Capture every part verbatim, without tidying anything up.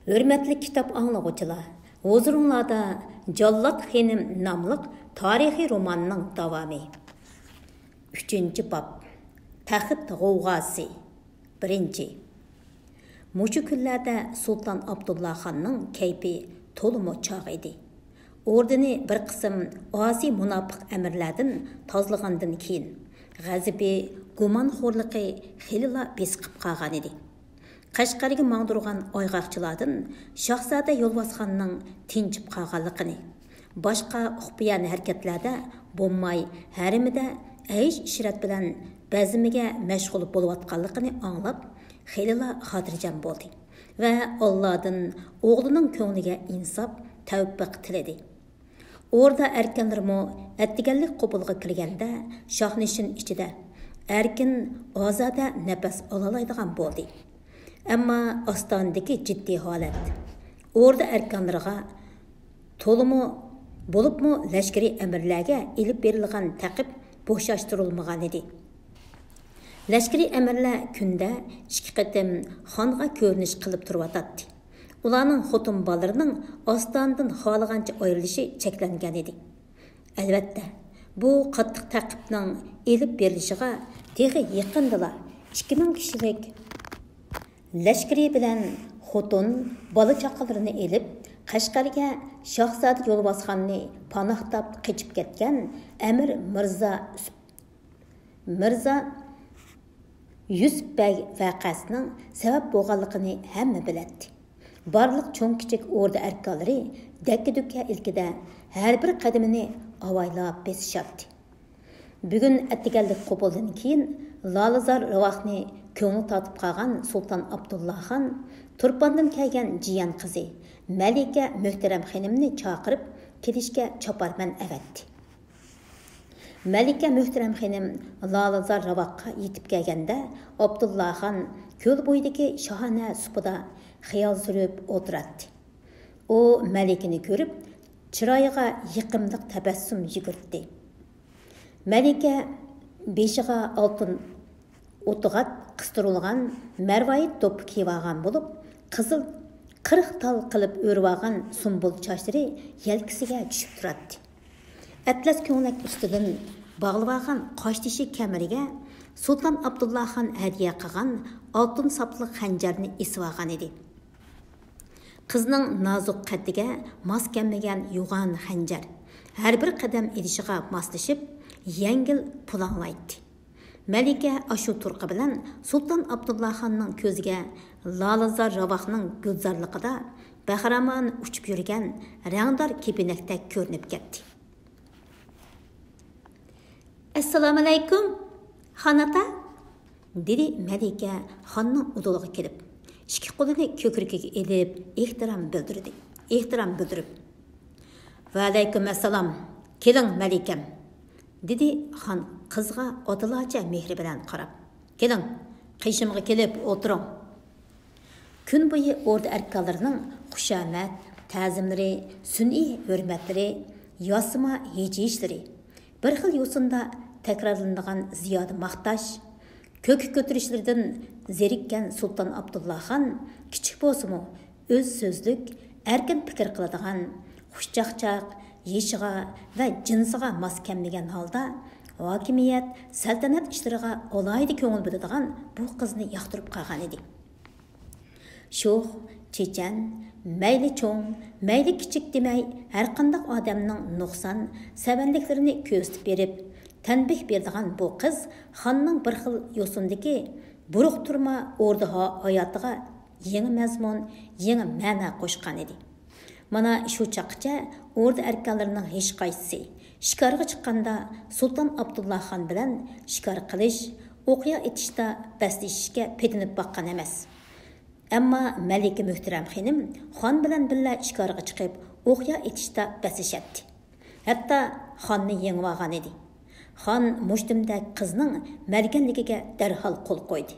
ھۆرمەتلىك كىتاب ئاڭلىغۇچىلار، ھۇزۇرۇڭلاردا جاللات خېنىم ناملىق تارىخىي روماننىڭ داۋامى. ئۈچىنچى باب، تەخت غوۋغاسى. بىرىنچى. مۇشۇ كۈنلەردە سۇلتان ئابدۇللا خاننىڭ كەيپى تولىمۇ چاغ ئىدى. ئوردىنى بىر قىسىم ئاسىي مۇناپىق ئەمىرلەردىن تازىلىغاندىن كېيىن، غەزىپى، گۇمانخورلۇقى خېلىلا بېسىقىپ قالغانىدى. قەشقەرگە ماڭدۇرغان ئايغاقچىلاردىن شاھزادە يولۋاسخاننىڭ تىنچىپ قالغانلىقىنى، باشقا ئۇخپىيانە ھەرىكەتلەردە بولماي، ھەرىمىدە ئەيش-ئىشرەت بىلەن بەزمىگە مەشغۇل بولۇۋاتقانلىقىنى ئاڭلاپ، خېلىلا خاتىرجەم بولدى ۋە ئاللادىن ئوغلىنىڭ كۆڭلىگە ئىنساپ، تەۋپىق تىلىدى. ئوردا ئەركانلىرىمۇ ئەتىگەنلىك قوپۇلغا كىرگەندە، شاھنىشىن ئىچىدە ئەركىن، ئازادە نەپەس ئالالايدىغان بولدى. ئەمما ئاستانىدىكى جىددىي ھالەت ئوردا ئەركانلىرىغا تولىمۇ، بولۇپمۇ لەشكىرىي ئەمىرلەرگە ئېلىپ بېرىلغان تەقىپ بوشاشتۇرۇلمىغانىدى. لەشكىرىي ئەمىرلەر كۈندە ئىككى قېتىم خانغا كۆرۈنۈش قىلىپ تۇرۇۋاتاتتى. ئۇلارنىڭ خوتۇن بالىلىرىنىڭ ئاستانىدىن خالىغانچە ئايرىلىشى چەكلەنگەن ئىدى. ئەلۋەتتە، بۇ قاتتىق تەقىپنىڭ ئېلىپ بېرىلىشىغا تېخى يېقىندىلا ئىككى مىڭ كىشىلىك لەشكىرى بىلەن خوتۇن، بالا-چاقىلىرىنى ئېلىپ، قەشقەرگە شاھزادە يولۋاسخاننى پاناھ تاپ قېچىپ كەتكەن ئەمىر مىرزا مىرزا يۈسۈپ بەگ ۋەقەسىنىڭ سەۋەب بولغانلىقىنى ھەممە بىلەتتى. بارلىق چوڭ-كىچىك ئوردا ئەركانلىرى دەككە-دۈككە ئىلكىدە ھەر بىر قەدىمىنى ئاۋايلاپ بېسىشاتتى. بۈگۈن ئەتىگەنلىك قوپۇلدىن كېيىن لالىزار راۋاقنى كۆڭلى تارتىپ قالغان سۇلتان ئابدۇللا خان تۇرپاندىن كەلگەن جىيەن قىزى مەلىكە مۆھتەرەم خېنىمنى چاقىرىپ كېلىشكە چاپارمەن ئەۋەتتى. مەلىكە مۆھتەرەم خېنىم لالىزار راۋاققا يېتىپ كەلگەندە، ئابدۇللا خان كۆل بويىدىكى شاھانە سۇپىدا خىيال سۈرۈپ ئولتۇراتتى. ئۇ مەلىكىنى كۆرۈپ، چىرايىغا يېقىملىق تەبەسسۇم يۈگۈردى. مەلىكە بېشىغا ئالتۇن ئوتىغا قىستۇرۇلغان مەرۋايىت دوپپا كىيىۋالغان بولۇپ، قىزىل قىرىق تال قىلىپ ئۆرۈۋالغان سۇمبۇل چاچلىرى يەلكىسىگە چۈشۈپ تۇراتتى. ئەتلەس كۆڭلەك ئۈستىدىن باغلىۋالغان قاشتېشى كەمىرىگە سۇلتان ئابدۇللا خان ھەدىيە قىلغان ئالتۇن ساپلىق خەنجەرنى ئېسىۋالغان ئىدى. قىزنىڭ نازۇك قەددىگە ماس كەلمىگەن يوغان خەنجەر ھەر بىر قەدەم ئېلىشىغا ماسلىشىپ، يەڭگىل پۇلاڭلايتتى. مەلىكە ئاشۇ تۇرقى بىلەن سۇلتان ئابدۇللا خاننىڭ كۆزىگە لالىزار راۋاقنىڭ گۈلزارلىقىدا بەخىرامان ئۇچۇپ يۈرگەن رەڭدار كېپىنەكتەك كۆرۈنۈپ كەتتى. «ئەسسالامۇئەلەيكۇم، خان ئاتا!» دېدى مەلىكە خاننىڭ ئۇدۇلىغا كېلىپ، ئىككى قولىنى كۆكرىكىگە ئېلىپ، ئېھتىرام بىلدۈردى. ئېھتىرام بىلدۈرۈپ، «ۋەئەلەيكۇم ئەسسالام. كېلىڭ، مەلىكەم.» دېدى خان قىزغا ئاتىلارچە مېھرى بىلەن قاراپ. «كېلىڭ، قېشىمغا كېلىپ ئولتۇرۇڭ.» كۈن بويى ئوردا ئەركانلىرىنىڭ خۇشامەت، تەزىملىرى، سۈنئىي ھۆرمەتلىرى، ياسىما ھىجىيىشلىرى، بىر خىل يوسۇندا تەكرارلىنىدىغان زىيادە ماختاش، كۆككە كۆتۈرۈشلىرىدىن زېرىككەن سۇلتان ئابدۇللا خان كىچىك بولسىمۇ، ئۆز سۆزلۈك، ئەركىن پىكىر قىلىدىغان، خۇشچاقچاق، يېشىغا ۋە جىنسىغا ماس كەلمىگەن ھالدا، ھاكىمىيەت، سەلتەنەت ئىشلىرىغا ئالاھىدە كۆڭۈل بۆلىدىغان بۇ قىزنى ياقتۇرۇپ قالغان ئىدى. شوخ، چېچەن، مەيلى چوڭ، مەيلى كىچىك دېمەي، ھەرقانداق ئادەمنىڭ نۇقسان، سەۋەنلىكلىرىنى كۆرسىتىپ بېرىپ، تەنبىھ بېرىدىغان بۇ قىز خاننىڭ بىر خىل يوسۇندىكى بۇرۇق تۈرمە ئوردا ھا-، ھاياتىغا يېڭى مەزمۇن، يېڭى مەنە قوشقان ئىدى. مانا شۇ چاغقىچە ئوردا ئەركانلىرىنىڭ ھېچقايسىسى شىكارغا چىققاندا سۇلتان ئابدۇللا خان بىلەن شىكار قىلىش، ئوقيا ئېتىشتا بەسلىشىشكە پېتىنىپ باققان ئەمەس. ئەمما مەلىكە مۆھتەرەم خېنىم خان بىلەن بىللە شىكارغا چىقىپ، ئوقيا ئېتىشتا بەسلىشەتتى. ھەتتا خاننى يېڭىۋالغان ئىدى. خان مۇشتۇمدەك قىزنىڭ مەرگەنلىكىگە دەرھال قول قويدى.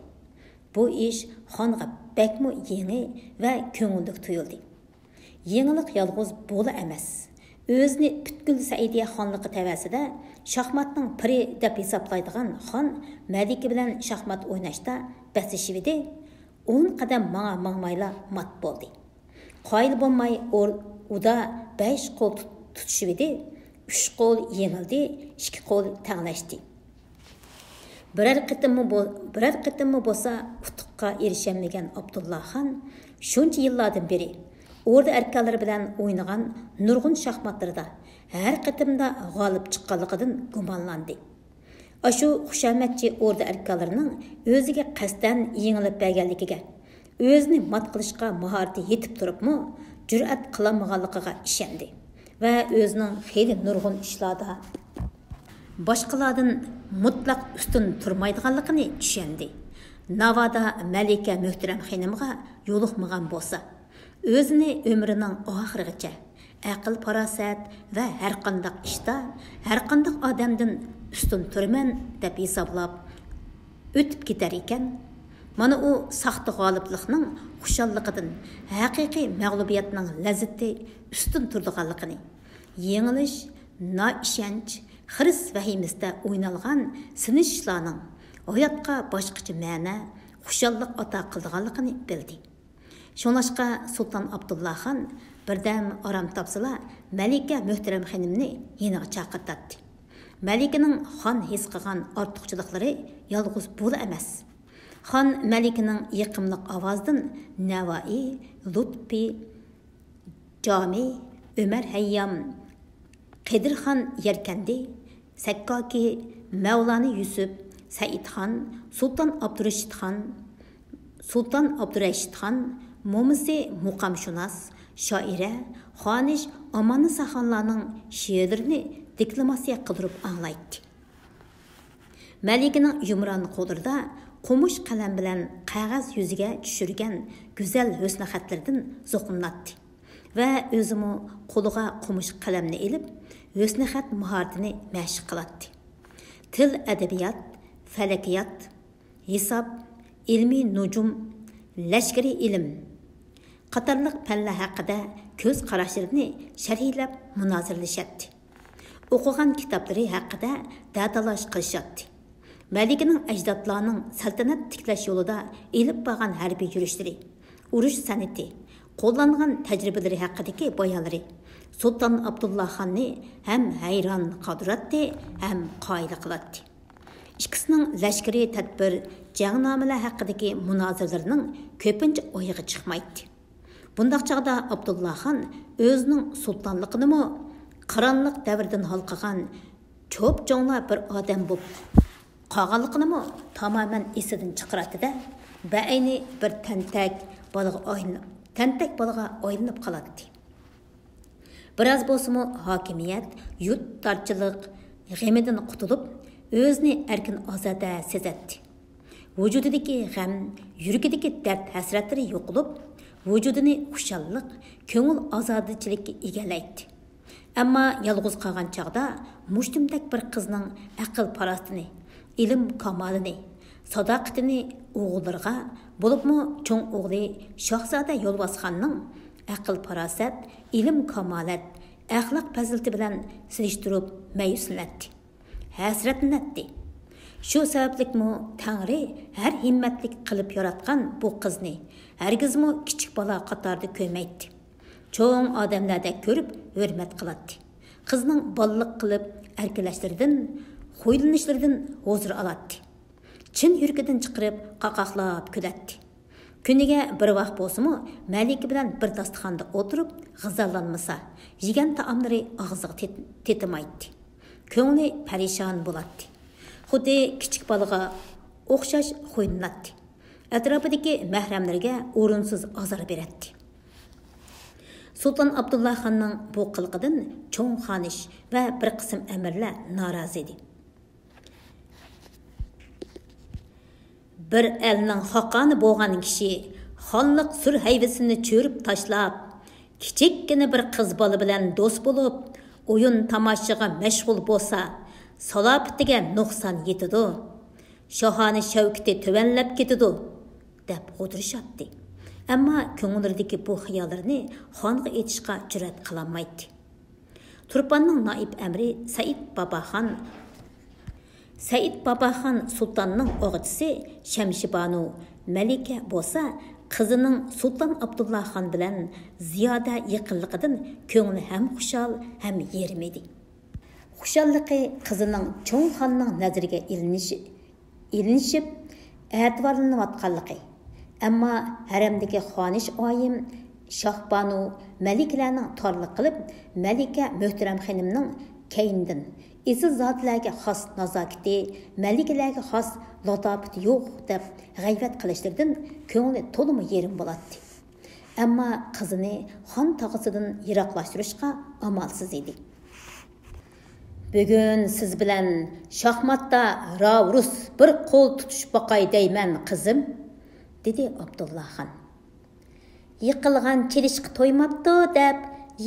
بۇ ئىش خانغا بەكمۇ يېڭى ۋە كۆڭۈللۈك تۇيۇلدى. يېڭىلىق يالغۇز بۇلا ئەمەس. ئۆزىنى پۈتكۈل سەئىدىيە خانلىقى تەۋەسىدە شاھماتنىڭ پىرى دەپ ھېسابلايدىغان خان مەلىكە بىلەن شاھمات ئويناشتا بەسلىشىۋىدى، ئون قەدەم ماڭا ماڭمايلا مات بولدى. قايىل بولماي ئۇدا بەش قول تۇت-، تۇتۇشۇۋىدى، ئۈچ قول يېڭىلدى، ئىككى قول تەڭلەشتى. بىرەر قېتىممۇ بو-، بىرەر قېتىممۇ بولسا ئۇتۇققا ئېرىشەلمىگەن ئابدۇللا خان شۇنچە يىللاردىن بېرى ئوردا ئەركانلىرى بىلەن ئوينىغان نۇرغۇن شاھماتلىرىدا ھەر قېتىمدا غالىب چىققانلىقىدىن گۇمانلاندى. ئاشۇ خۇشامەتچى ئوردا ئەركانلىرىنىڭ ئۆزىگە قەستەن يېڭىلىپ بەرگەنلىكىگە، ئۆزىنى مات قىلىشقا ماھارىتى يېتىپ تۇرۇپمۇ جۈرئەت قىلالمىغانلىقىغا ئىشەندى ۋە ئۆزىنىڭ خېلى نۇرغۇن ئىشلاردا باشقىلاردىن مۇتلەق ئۈستۈن تۇرمايدىغانلىقىنى چۈشەندى. ناۋادا مەلىكە مۆھتەرەم خېنىمغا يولۇقمىغان بولسا، ئۆزىنى ئۆمرىنىڭ ئاخىرىغىچە ئەقىل-پاراسەت ۋە ھەرقانداق ئىشتا ھەرقانداق ئادەمدىن ئۈستۈن تۇرىمەن دەپ ھېسابلاپ ئۆتۈپ كېتەر ئىكەن، مانا ئۇ ساختا غالىبلىقنىڭ خۇشاللىقىدىن ھەقىقىي مەغلۇبىيەتنىڭ لەززىتى ئۈستۈن تۇرىدىغانلىقىنى، يېڭىلىش، نائىشەنچ، خىرىس ۋەھىمىسىدە ئوينالغان سىنىشىشلارنىڭ ھاياتقا باشقىچە مەنە، خۇشاللىق ئاتا قىلىدىغانلىقىنى بىلدى. شۇڭلاشقا سۇلتان ئابدۇللا خان بىردەم ئارام تاپسىلا، مەلىكە مۆھتەرەم خېنىمنى يېنىغا چاقىرتاتتى. مەلىكىنىڭ خان ھېس قىلغان ئارتۇقچىلىقلىرى يالغۇز بۇلا ئەمەس. خان مەلىكىنىڭ يېقىملىق ئاۋازىدىن نەۋائى، لۇتپى، جامى، ئۆمەر ھەييام، قېدىرخان يەركەندى، سەككاكى، مەۋلانە يۈسۈپ، سەئىدخان، سۇلتان ئابدۇرېشىتخان، سۇلتان ئابدۇرېشىتخان، مومىسى مۇقامشۇناس، شائىرە، خانىش ئاماننىساخانلارنىڭ شېئىرلىرىنى دېكلاماتسىيە قىلدۇرۇپ ئاڭلايتتى. مەلىكىنىڭ يۇمران قوللىرىدا قومۇش قەلەم بىلەن قەغەز يۈزىگە چۈشۈرگەن گۈزەل ھۆسنىخەتلىرىدىن زوقۇملاتتى ۋە ئۆزىمۇ قولىغا قومۇش قەلەمنى ئېلىپ، ھۆسنىخەت ماھارىتىنى مەشىق قىلاتتى. تىل، ئەدەبىيات، پەلەكىيات، ھېساب، ئىلمىي نۇجۇم، لەشكىرىي ئىلىم قاتارلىق پەنلەر ھەققىدە كۆز قاراشلىرىنى شەرھلەپ مۇنازىرىلىشەتتى. ئوقۇغان كىتابلىرى ھەققىدە دەتالاش قىلىشاتتى. مەلىكىنىڭ ئەجدادلارنىڭ سەلتەنەت تىكلەش يولىدا ئېلىپ بارغان ھەربىي يۈرۈشلىرى، ئۇرۇش سەنئىتى، قوللانغان تەجرىبىلىرى ھەققىدىكى بايانلىرى سۇلتان ئابدۇللا خاننى ھەم ھەيران قالدۇراتتى، ھەم قايىل قىلاتتى. ئىككىسىنىڭ لەشكىرىي تەدبىر، جەڭنامىلەر ھەققىدىكى مۇنازىرىلىرىنىڭ كۆپىنچە ئويىغا چىقمايتتى. بۇنداق چاغدا ئابدۇللا خان ئۆزىنىڭ سۇلتانلىقىنىمۇ قىرانلىق دەۋرىدىن ھالقىغان چوپچوڭلا بىر ئادەم بولۇپ قالغانلىقىنىمۇ تامامەن ئېسىدىن چىقىراتتى-دە، بەئەينى بىر تەنتەك بالىغا ئايلىنىپ، تەنتەك بالىغا ئايلىنىپ قالاتتى. بىراز بولسىمۇ ھاكىمىيەت، يۇرتدارچىلىق غېمىدىن قۇتۇلۇپ، ئۆزىنى ئەركىن-ئازادە سېزەتتى. ۋۇجۇدىدىكى غەم، يۈرىكىدىكى دەرد-ھەسرەتلىرى يوقىلىپ، ۋۇجۇدىنى خۇشاللىق، كۆڭۈل ئازادىچىلىككە ئىگىلەيتتى. ئەمما يالغۇز قالغان چاغدا مۇشتۇمدەك بىر قىزنىڭ ئەقىل-پاراسىتىنى، ئىلىم-كامالىنى، ساداقىتىنى ئوغۇللىرىغا، بولۇپمۇ چوڭ ئوغلى شاھزادە يولۋاسخاننىڭ ئەقىل-پاراسەت، ئىلىم-كامالەت، ئەخلاق پەزىلىتى بىلەن سېلىشتۇرۇپ مەيۈسلىنەتتى، ھەسرەتلىنەتتى. شۇ سەۋەبلىكمۇ تەڭرى ھەر ھىممەتلىك قىلىپ ياراتقان بۇ قىزنى ھەرگىزمۇ كىچىك بالا قاتارىدا كۆرمەيتتى. چوڭ ئادەملەردەك كۆرۈپ ھۆرمەت قىلاتتى. قىزنىڭ بالىلىق قىلىپ ئەركىلەشلىرىدىن، خۇيلىنىشلىرىدىن ھۇزۇر ئالاتتى. چىن يۈرىكىدىن چىقىرىپ قاقاقلاپ كۈلەتتى. كۈنىگە بىر ۋاق بولسىمۇ مەلىكە بىلەن بىر داستىخاندا ئولتۇرۇپ غىزالانمىسا، يېگەن تائاملىرى ئاغزىغا تېت-، تېتىمايتتى. كۆڭلى پەرىشان بولاتتى. خۇددى كىچىك بالىغا ئوخشاش خۇيلىناتتى. ئەتراپىدىكى مەھرەملىرىگە ئورۇنسىز ئازار بېرەتتى. سۇلتان ئابدۇللا خاننىڭ بۇ قىلىقىدىن چوڭ خانىش ۋە بىر قىسىم ئەمىرلەر نارازى ئىدى. بىر ئەلنىڭ خاقانى بولغان كىشى خانلىق سۈر ھەيۋىسىنى چۆرۈپ تاشلاپ، كىچىككىنە بىر قىز بالا بىلەن دوست بولۇپ، ئويۇن تاماشىغا مەشغۇل بولسا، سالاپىتىگە نۇقسان يېتىدۇ. شاھانە شەۋكىتى تۆۋەنلەپ كېتىدۇ، دەپ غودۇرۇشاتتى. ئەمما كۆڭۈللىرىدىكى بۇ خىياللىرىنى خانغا ئېيتىشقا جۈرئەت قىلالمايتتى. تۇرپاننىڭ نائىب ئەمىرى سەئىد باباخان، سەئىد باباخان سۇلتاننىڭ ئاغىچىسى شەمشىبانۇ مەلىكە بولسا قىزىنىڭ سۇلتان ئابدۇللا خان بىلەن زىيادە يېقىنلىقىدىن كۆڭلى ھەم خۇشال، ھەم يېرىم ئىدى. خۇشاللىقى قىزىنىڭ چوڭ خاننىڭ نەزىرىگە ئىلىنىشى، ئىلىنىشىپ، ئەتىۋارلىنىۋاتقانلىقى. ئەمما ھەرەمدىكى خانىش ئايىم شاھبانۇ مەلىكىلەرنىڭ تارلىق قىلىپ، مەلىكە مۆھتەرەم خېنىمنىڭ كەينىدىن، ئېسىل زادىلەرگە خاس نازاكىتى، مەلىكىلەرگە خاس لاتاپىتى يوق دەپ غەيۋەت قىلىشلىرىدىن كۆڭلى تولىمۇ يېرىم بولاتتى. ئەمما قىزىنى خان تاغىسىدىن يىراقلاشتۇرۇشقا ئامالسىز ئىدى. بۈگۈن سىز بىلەن شاھماتتا راۋرۇس بىر قول تۇتۇشۇپ باقاي دەيمەن، قىزىم، دېدى ئابدۇللا خان. يىقىلغان چېلىشقا تويماپتۇ دەپ،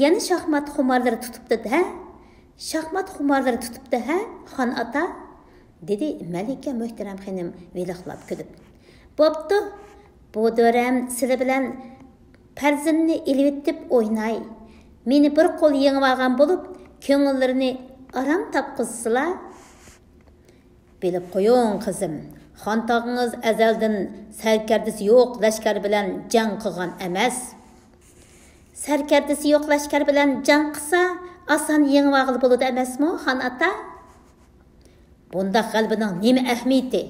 يەنە شاھمات خۇمارلىرى تۇتۇپتۇ ھە؟ شاھمات خۇمارلىرى تۇتۇپتۇ ھە، خان ئاتا؟ دېدى مەلىكە مۆھتەرەم خېنىم ۋىلىقلاپ كۈلۈپ. بوپتۇ، بۇ دۆرەم سىلى بىلەن پەرزىننى ئېلىۋېتىپ ئويناي. مېنى بىر قول يېڭىۋالغان بولۇپ، كۆڭۈللىرىنى ئارام تاپقۇزسىلا. بىلىپ قويۇڭ، قىزىم، خان تاغىڭىز ئەزەلدىن سەركەردىسى يوق لەشكەر بىلەن جەڭ قىلغان ئەمەس. سەركەردىسى يوق لەشكەر بىلەن جەڭ قىلسا، ئاسان يېڭىۋالغىلى بولىدۇ ئەمەسمۇ، خان ئاتا؟ بۇنداق غەلىبىنىڭ نېمە ئەھمىيىتى؟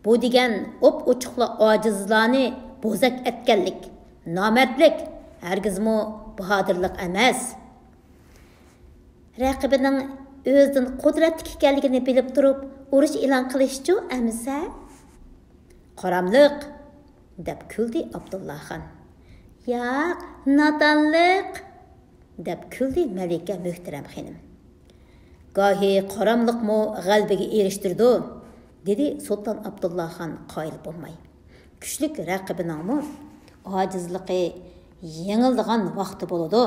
بۇ دېگەن ئوپئوچۇقلا ئاجىزلارنى بوزەك ئەتكەنلىك، نامەردلىك، ھەرگىزمۇ باھادىرلىق ئەمەس. رەقىبىنىڭ ئۆزىدىن قۇدرەتلىك ئىكەنلىكىنى بىلىپ تۇرۇپ، ئۇرۇش ئېلان قىلىشچۇ ئەمىسە؟ قاراملىق، دەپ كۈلدى ئابدۇللا خان. ياق، نادانلىق، دەپ كۈلدى مەلىكە مۆھتەرەم خېنىم. گاھى قاراملىقمۇ غەلىبىگە ئېرىشتۈرىدۇ، دېدى سۇلتان ئابدۇللا خان قايىل بولماي. كۈچلۈك رەقىبىنىڭمۇ ئاجىزلىقى يېڭىلىدىغان ۋاقتى بولىدۇ.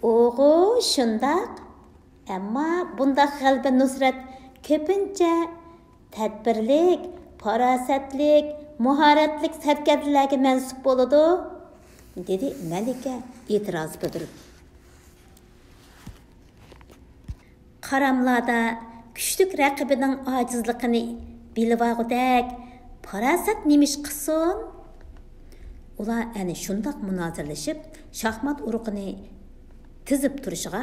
ئۇغۇ، شۇنداق. ئەمما بۇنداق غەلىبە نۇسرەت كۆپىنچە تەدبىرلىك، پاراسەتلىك، ماھارەتلىك سەركەردىلەرگە مەنسۇپ بولىدۇ، دېدى مەلىكە ئېتىراز بىلدۈرۈپ. قاراملاردا كۈچلۈك رەقىبىنىڭ ئاجىزلىقىنى بىلىۋالغۇدەك پاراسەت نېمىش قىلسۇن؟ ئۇلار ئەنە شۇنداق مۇنازىرىلىشىپ، شاھمات ئۇرۇقىنى تىزىپ تۇرۇشىغا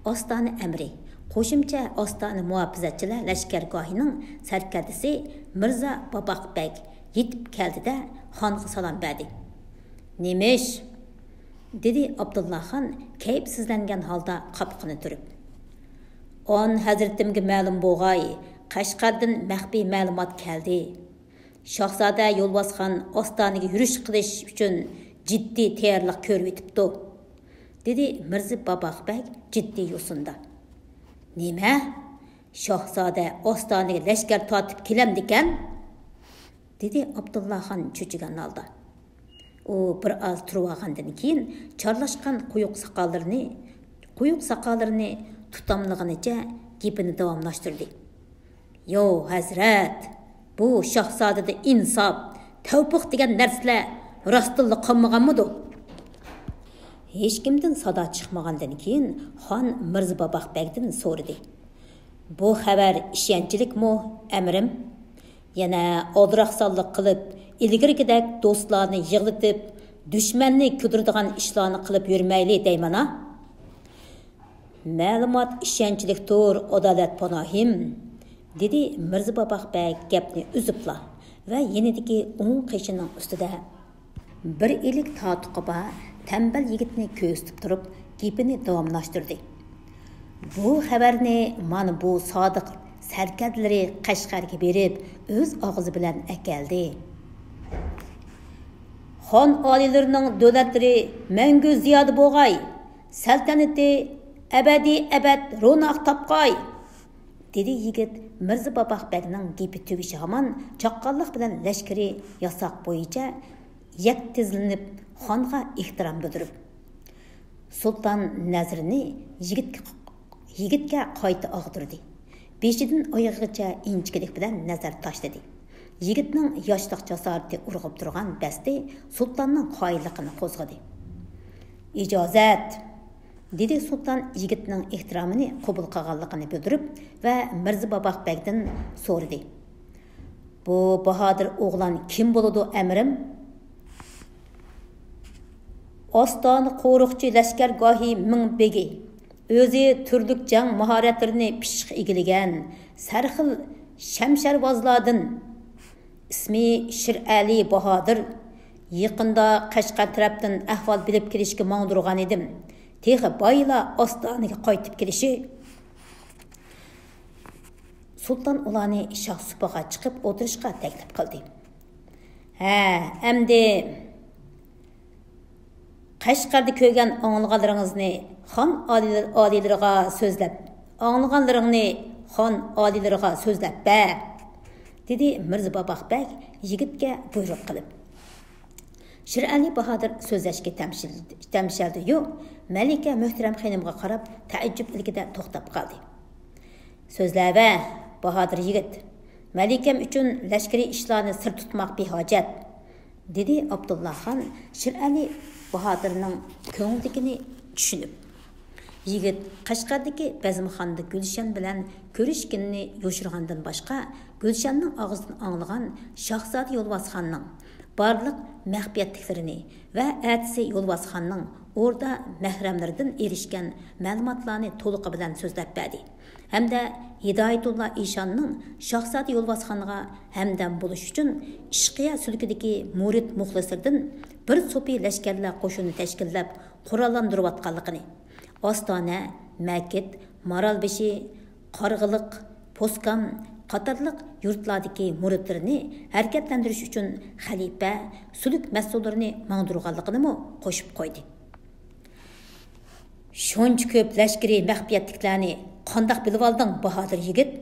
ئاستانە ئەمرى، قوشۇمچە ئاستانە مۇھاپىزەتچىلەر لەشكەرگاھىنىڭ سەركەردىسى مىرزا باباق بەگ يېتىپ كەلدى-دە، خانغا سالام بەردى. نېمىش؟ دېدى ئابدۇللا خان كەيپسىزلەنگەن ھالدا قاپىقىنى تۈرۈپ. ئان ھەزرىتىمگە مەلۇم بولغاي، قەشقەردىن مەخپىي مەلۇمات كەلدى. شاھزادە يولۋاسخان ئاستانىگە يۈرۈش قىلىش ئۈچۈن جىددىي تەييارلىق كۆرۈۋېتىپتۇ، دېدى مىرزا باباق بەگ جىددىي يوسۇندا. نېمە؟ شاھزادە ئاستانىگە لەشكەر تارتىپ كېلەمدىكەن؟ دېدى ئابدۇللا خان چۆچۈگەن ھالدا. ئۇ بىر ئاز تۇرۇۋالغاندىن كېيىن، چارلاشقان قويۇق ساقاللىرىنى، قويۇق ساقاللىرىنى تۇتاملىغىنىچە گېپىنى داۋاملاشتۇردى. يو، ھەزرەت، بۇ شاھزادىدە ئىنساپ، تەۋپىق دېگەن نەرسىلەر راستتىنلا قالمىغانمىدۇ؟ ھېچكىمدىن سادا چىقمىغاندىن كېيىن، خان مىرزا باباق بەگدىن سورىدى. بۇ خەۋەر ئىشەنچلىكمۇ، ئەمىرىم؟ يەنە ئالدىراقسانلىق قىلىپ، ئىلگىرىكىدەك دوستلارنى يىغلىتىپ، دۈشمەننى كۈلدۈرىدىغان ئىشلارنى قىلىپ يۈرمەيلى دەيمەن-ھا. مەلۇمات ئىشەنچلىكتۇر، ئادالەت پاناھىم، دېدى مىرزا باباق بەگ گەپنى ئۈزۈپلا ۋە يېنىدىكى ئوڭ قېشىنىڭ ئۈستىدە بىر ئىلىك تاتۇقى بار تەمبەل يىگىتنى كۆرسىتىپ تۇرۇپ، گېپىنى داۋاملاشتۇردى. بۇ خەۋەرنى مانا بۇ سادىق سەركەردىلىرى قەشقەرگە بېرىپ، ئۆز ئاغزى بىلەن ئەكەلدى. خان ئالىيلىرىنىڭ دۆلەتلىرى مەڭگۈ زىيادە بولغاي، سەلتەنىتى ئەبەدىي ئەبەد روناق تاپقاي! دېدى يىگىت مىرزا باباق بەگنىڭ گېپى تۈگىشى ھامان چاققانلىق بىلەن لەشكىرىي ياساق بويىچە يەك تىزلىنىپ خانغا ئېھتىرام بىلدۈرۈپ. سۇلتان نەزىرىنى يىگىتكە، يىگىتكە قايتا ئاغدۇردى. بېشىدىن ئايىغىغىچە ئىنچىكىلىك بىلەن نەزەر تاشلىدى. يىگىتنىڭ ياشلىق جاسارىتى ئۇرغۇپ تۇرغان بەستى سۇلتاننىڭ قايىللىقىنى قوزغىدى. ئىجازەت! دېدى سۇلتان يىگىتنىڭ ئېھتىرامىنى قوبۇل قىلغانلىقىنى بىلدۈرۈپ ۋە مىرزا باباق بەگدىن سورىدى. بۇ باھادىر ئوغلان كىم بولىدۇ، ئەمىرىم؟ ئاستانە قورۇقچى لەشكەرگاھى مىڭ بېگى، ئۆزى تۈرلۈك جەڭ ماھارەتلىرىنى پىششىق ئىگىلىگەن سەرخىل شەمشەرۋازلاردىن ئىسمى شىرئەلى باھادىر يېقىندا قەشقەر تەرەپتىن ئەھۋال بىلىپ كېلىشكە ماڭدۇرغان ئىدىم. تېخى بايىلا ئاستانىگە قايتىپ كېلىشى سۇلتان ئۇلارنى شاھ سۇپىغا چىقىپ ئولتۇرۇشقا تەكلىپ قىلدى. ھە، ئەمدى قەشقەردە كۆرگەن ئاڭلىغانلىرىڭىزنى خان ئالىي-، ئالىيلىرىغا سۆزلەپ، ئاڭلىغانلىرىڭنى خان ئالىيلىرىغا سۆزلەپ بەر، دېدى مىرزا باباق بەگ يىگىتكە بۇيرۇق قىلىپ. شىرئەلى باھادىر سۆزلەشكە تەمشىل-، تەمشەلدى-يۇ، مەلىكە مۆھتەرەم خېنىمغا قاراپ تەئەججۈپ ئىلكىدە توختاپ قالدى. سۆزلەۋە، باھادىر يىگىت. مەلىكەم ئۈچۈن لەشكىرىي ئىشلارنى سىر تۇتماق بىھاجەت، دېدى ئابدۇللا خان شىرئەلى باھادىرنىڭ كۆڭلىدىكىنى چۈشىنىپ. يىگىت قەشقەردىكى بەزمىخانىدا گۈلشەن بىلەن كۆرۈشكىنىنى يوشۇرغاندىن باشقا، گۈلشەننىڭ ئاغزىدىن ئاڭلىغان شاھزادە يولۋاسخاننىڭ بارلىق مەخپىيەتلىكلىرىنى ۋە ئەتىسى يولۋاسخاننىڭ ئوردا مەھرەملىرىدىن ئېرىشكەن مەلۇماتلارنى تولۇقى بىلەن سۆزلەپ بەردى ھەمدە ھىدايەتۇللا ئىشاننىڭ شاھزادە يولۋاسخانغا ھەمدەم بولۇش ئۈچۈن ئىشقىيە سۈلكىدىكى مۇرىت مۇخلىسلىرىدىن بىر سوپى لەشكەرلەر قوشۇنىنى تەشكىللەپ قوراللاندۇرۇۋاتقانلىقىنى، ئاستانە، مەكىت، مارالبېشى، قارىغىلىق، پوسكام قاتارلىق يۇرتلاردىكى مۇرىتلىرىنى ھەرىكەتلەندۈرۈش ئۈچۈن خەلىپە، سۈلۈك مەسئۇللىرىنى ماڭدۇرغانلىقىنىمۇ قوشۇپ قويدى. شۇنچە كۆپ لەشكىرىي مەخپىيەتلىكلەرنى قانداق بىلىۋالدىڭ، باھادىر يىگىت؟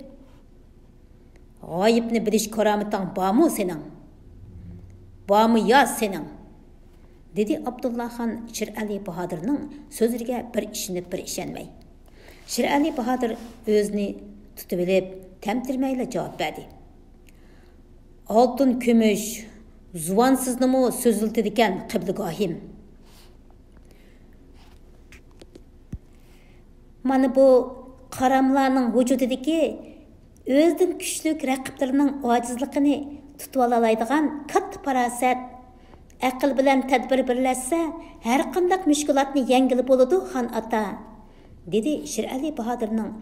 غايىبنى بىلىش كارامىتىڭ بارمۇ سېنىڭ؟ بارمۇ يا سېنىڭ؟ دېدى ئابدۇللا خان شىرئەلى باھادىرنىڭ سۆزلىرىگە بىر ئىشىنىپ، بىر ئىشەنمەي. شىرئەلى باھادىر ئۆزىنى تۇتۇۋېلىپ، تەمتىرىمەيلا جاۋاب بەردى. ئالتۇن كۈمۈش زۇۋانسىزنىمۇ سۆزلىتىدىكەن، قىبلىگاھىم. مانا بۇ قاراملارنىڭ ۋۇجۇدىدىكى ئۆزىدىن كۈچلۈك رەقىبلىرىنىڭ ئاجىزلىقىنى تۇتۇۋالالايدىغان كاتتا پاراسەت. ئەقىل بىلەن تەدبىر بىرلەشسە، ھەرقانداق مۈشكۈلاتنى يەڭگىلى بولىدۇ، خان ئاتا، دېدى شىرئەلى باھادىرنىڭ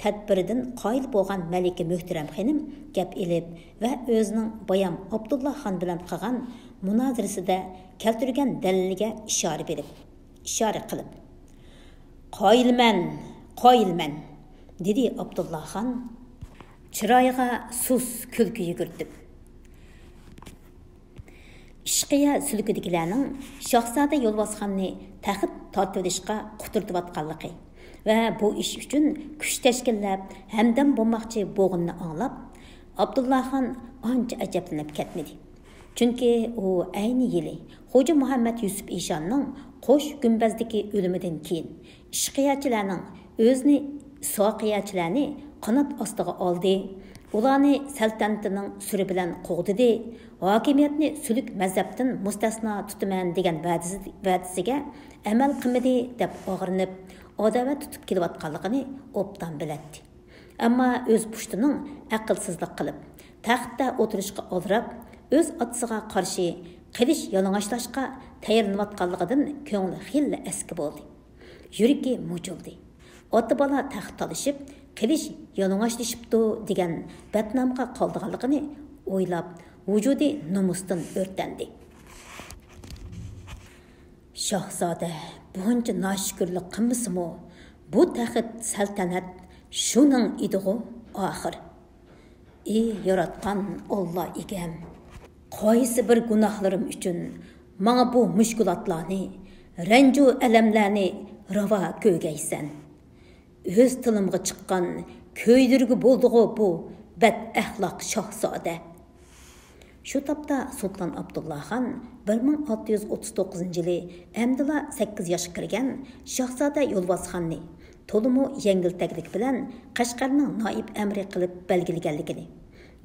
تەدبىرىدىن قايىل بولغان مەلىكە مۆھتەرەم خېنىم گەپ ئېلىپ ۋە ئۆزىنىڭ بايام ئابدۇللا خان بىلەن قىلغان مۇنازىرىسىدە كەلتۈرگەن دەلىلىگە ئىشارە بېرىپ، ئىشارە قىلىپ، «قايىلمەن، قايىلمەن» دېدى ئابدۇللا خان چىرايىغا سۇس كۈلكە يۈگۈرتۈپ. ئىشقىيە سۈلكىدىكىلەرنىڭ شاھزادە يولۋاسخاننى تەخت تارتىۋېلىشقا قۇترىتىۋاتقانلىقى ۋە بۇ ئىش ئۈچۈن كۈچ تەشكىللەپ ھەمدەم بولماقچى بولغىنىنى ئاڭلاپ، ئابدۇللا خان ئانچە ئەجەبلىنىپ كەتمىدى. چۈنكى ئۇ ئەينى يىلى خوجا مۇھەممەد يۈسۈپ ئىشاننىڭ قوش گۈمبەزدىكى ئۆلۈمىدىن كېيىن، ئىشقىيەچىلەرنىڭ ئۆزىنى ساقىيەچىلەرنى قانات ئاستىغا ئالدى، ئۇلارنى سەلتەنىتىنىڭ سۈرى بىلەن قوغدىدى، ھاكىمىيەتنى سۈلۈك مەزھەپتىن مۇستەسنا تۇتىمەن دېگەن ۋەدىسى-، ۋەدىسىگە ئەمەل قىلمىدى دەپ ئاغرىنىپ، ئاداۋەت تۇتۇپ كېلىۋاتقانلىقىنى ئوبدان بىلەتتى. ئەمما ئۆز پۇشتىنىڭ ئەقىلسىزلىق قىلىپ، تەختتە ئولتۇرۇشقا ئالدىراپ، ئۆز ئاتىسىغا قارشى قىلىچ يالىڭاچلاشقا تەييارلىنىۋاتقانلىقىدىن كۆڭلى خېلىلا ئەسكى بولدى. يۈرىكى مۇجۇلدى. ئاتا-بالا تەخت تالىشىپ، قىلىچ يالىڭاچلىشىپتۇ دېگەن بەتنامغا قالىدىغانلىقىنى ئويلاپ، ۋۇجۇدى نومۇستىن ئۆرتەندى. شاھزادە بۇنچە ناشۈكۈرلۈك قىلمىسىمۇ، بۇ تەخت سەلتەنەت شۇنىڭ ئىدىغۇ ئاخىر. ئى ياراتقان ئاللا ئىگەم، قايسى بىر گۇناھلىرىم ئۈچۈن ماڭا بۇ مۈشكۈلاتلارنى، رەنجۇ ئەلەملەرنى راۋا كۆرگەيسەن؟ ئۆز تىلىمغا چىققان كۆيدۈرگە بولدىغۇ بۇ بەتئەخلاق شاھزادە؟ شۇ تاپتا سۇلتان ئابدۇللا خان بىر مىڭ ئالتە يۈز ئوتتۇز توققۇزىنچى يىلى ئەمدىلا سەككىز ياشقا كىرگەن شاھزادە يولۋاسخاننى تولىمۇ يەڭگىلتەكلىك بىلەن قەشقەرنىڭ نائىب ئەمىرى قىلىپ بەلگىلىگەنلىكىنى،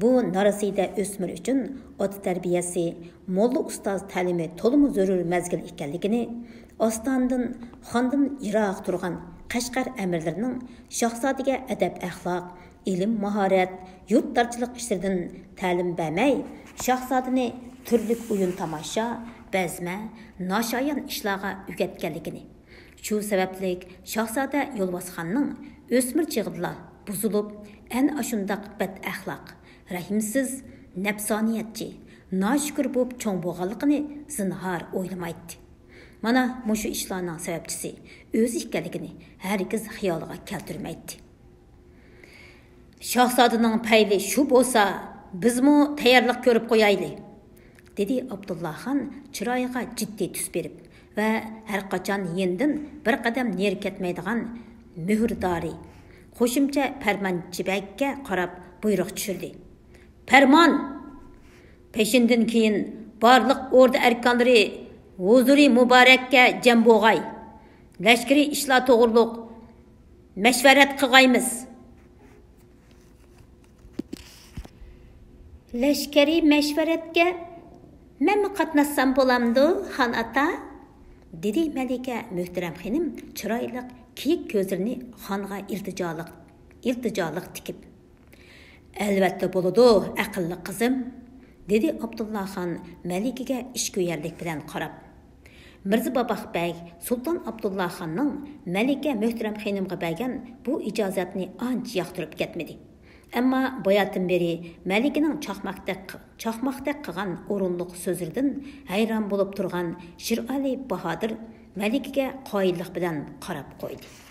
بۇ نارەسىدە ئۆسمۈر ئۈچۈن ئاتا تەربىيەسى، موللا ئۇستاز تەلىمى تولىمۇ زۆرۈر مەزگىل ئىكەنلىكىنى، ئاستانىدىن، خاندىن يىراق تۇرغان قەشقەر ئەمىرلىرىنىڭ شاھزادىگە ئەدەپ-ئەخلاق، ئىلىم-ماھارەت، يۇرتدارچىلىق ئىشلىرىدىن تەلىم بەرمەي، شاھزادىنى تۈرلۈك ئويۇن-تاماشا، بەزمە، ناشايان ئىشلارغا ئۆگەتكەنلىكىنى، شۇ سەۋەبلىك شاھزادە يولۋاسخاننىڭ ئۆسمۈر چېغىدىلا بۇزۇلۇپ، ئەنە ئاشۇنداق بەتئەخلاق، رەھىمسىز، نەپسانىيەتچى، ناشۈكۈر بولۇپ چوڭ بولغانلىقىنى زىنھار ئويلىمايتتى. مانا مۇشۇ ئىشلارنىڭ سەۋەبچىسى ئۆزى ئىكەنلىكىنى ھەرگىز خىيالىغا كەلتۈرمەيتتى. شاھزادىنىڭ پەيلى شۇ بولسا، بىزمۇ تەييارلىق كۆرۈپ قويايلى، دېدى ئابدۇللاخان چىرايىغا جىددىي تۈس بېرىپ ۋە ھەرقاچان يېنىدىن بىر قەدەم نېرى كەتمەيدىغان مۆھۈردارى، قوشۇمچە پەرمانچى بەگكە قاراپ بۇيرۇق چۈشۈردى. پەرمان! پېشىندىن كېيىن بارلىق ئوردا ئەركانلىرى ھۇزۇرى مۇبارەككە جەم بولغاي. لەشكىرىي ئىشلار توغرۇلۇق مەشۋەرەت قىلغايمىز. لەشكىرىي مەشۋەرەتكە مەنمۇ قاتناشسام بولامدۇ، خان ئاتا؟ دېدى مەلىكە مۆھتەرەم خېنىم چىرايلىق كىيىك كۆزلىرىنى خانغا ئىلتىجالىق، ئىلتىجالىق تىكىپ. ئەلۋەتتە بولىدۇ، ئەقىللىق قىزىم، دېدى ئابدۇللا خان مەلىكىگە ئىچكۆيەرلىك بىلەن قاراپ. مىرزا باباق بەگ سۇلتان ئابدۇللا خاننىڭ مەلىكە مۆھتەرەم خېنىمغا بەرگەن بۇ ئىجازەتنى ئانچە ياقتۇرۇپ كەتمىدى. ئەمما باياتىن بېرى مەلىكىنىڭ چاقماقتەك، چاقماقتەك قىلغان ئورۇنلۇق سۆزلىرىدىن ھەيران بولۇپ تۇرغان شىرئالى باھادىر مەلىكىگە قايىللىق بىلەن قاراپ قويدى.